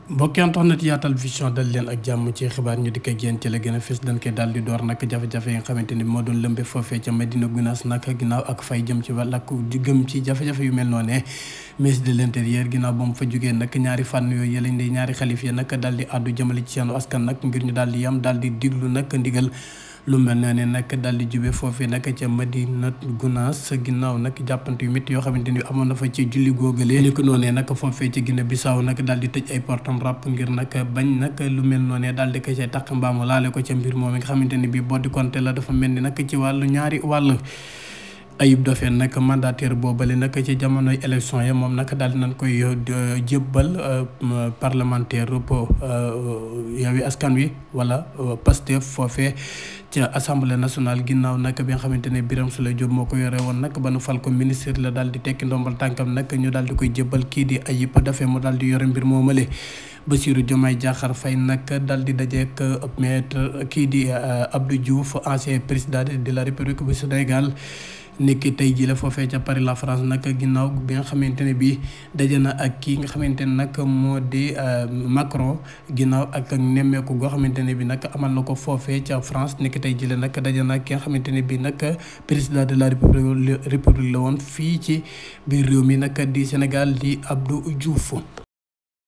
mbokk yi internet Yaatal Vision dal leen ak jàmm ci xibaar ñu dikk ak yéen ci la gën a fës dañ koy daal di door nag jafe-jafe yi nga xamante ni moo doon lëmbe foofee ca Médina Gounass nag ginnaaw ak fay jëm ci wàll ak gëm ci jafe-jafe yu mel noonu ministre de l'intérieur ginnaaw ba mu fa jógee nag ñaari fànn yooyu yëlañ di ñaari xalif yi nag daal di àddu jëmale ci seen askan nag ngir ñu daal di yam daal di diglu nag ndigal lu mel ne nag daal di jube foofee nag ca Médina Gounass ginnaaw nag jàppante yu métti yoo xamante ni amoon na fa ci julli góogale ni ko noonee nag foofee ci Guinée Bissau nag daal di tëj ay portam rap ngir nag bañ nag lu mel noonee daal di ko cay taq mbaamu laale ko ca mbir moom nga xamante ni bii boo di compter la dafa mel ni nag ci wàllu ñaari wàll. Ayib Daffé nag mandataire boobale nag ci jamonoy élection ya moom nag daal di nañ koy jébbal parlementaire Yewwi Askan Wi wala Pastef foofee ca assemblée nationale ginnaaw nag bi nga xamante ne Birame Souleye Diop moo ko yore woon nag ba nu fal ko ministre la daal di tekki ndombal tànkam nag ñu daal di koy jébbal kii di Ayib Daffé mu daal di yore mbir moomale. Bassirou Diomaye Diakhar Faye nag daal di dajeek maître kii di Abdou Diouf ancien président de la République bu Sénégal. nekki tey jii la foofee ca Paris la France nag ginnaaw bi nga xamante ne bii daje na ak kii nga xamante ne nag moo di Macron ginnaaw ak nemmeeku goo xamante ne bii nag amal na ko foofee ca France nekki tey jii la nag daje na ak ki nga xamante ne bii nag président de la république la woon fii ci biir réew mi nag di Sénégal di Abdou Diouf.